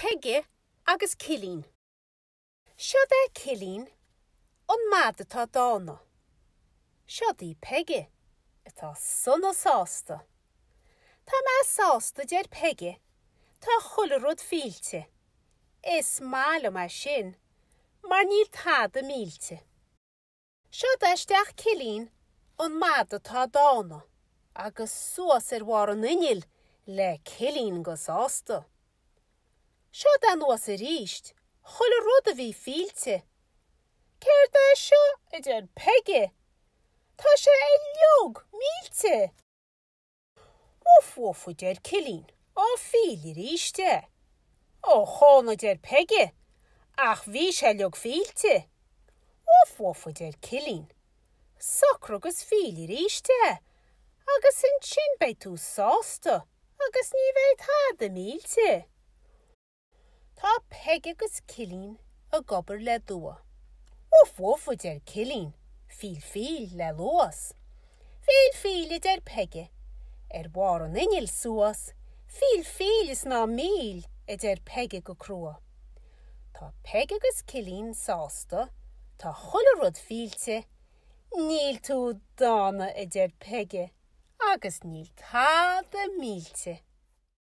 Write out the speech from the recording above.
Peige agus Cillín. Seod é Cillín, an madadh atá dána. Seod í Peige, atá sona sásta. Tá mé sásta, a deir Peige, tá chuile rud fillte. Is maith liom é sin, mar níl tada millte. Seod é isteach Cillín, an madadh atá dána, agus suas ar bharr an innill le Cillín go sásta. Seod é anuas aríst, chuile rud a bhí fillte. Céard é seo, a deir Peige, tá sé uileag millte! Woof woof a deir Cillín, á fill arís é. Ochón a deir Peige, ach bhí sé uileag fillte. Woof woof a deir Cillín, socraigh agus fill arís é, agus ansin beidh tú sásta agus ní bheidh tada millte. Tá Peige agus Cillín ag obair le dua. Woof woof a deir Cillín, fill fill le luas. Fill fill a deir Peige, ar bharr an innill suas, fill fill is ná mill a deir Peige go crua. Tá Peige agus Cillín sásta, tá chuile rud fillte, níl tú dána a deir Peige, agus níl tada millte.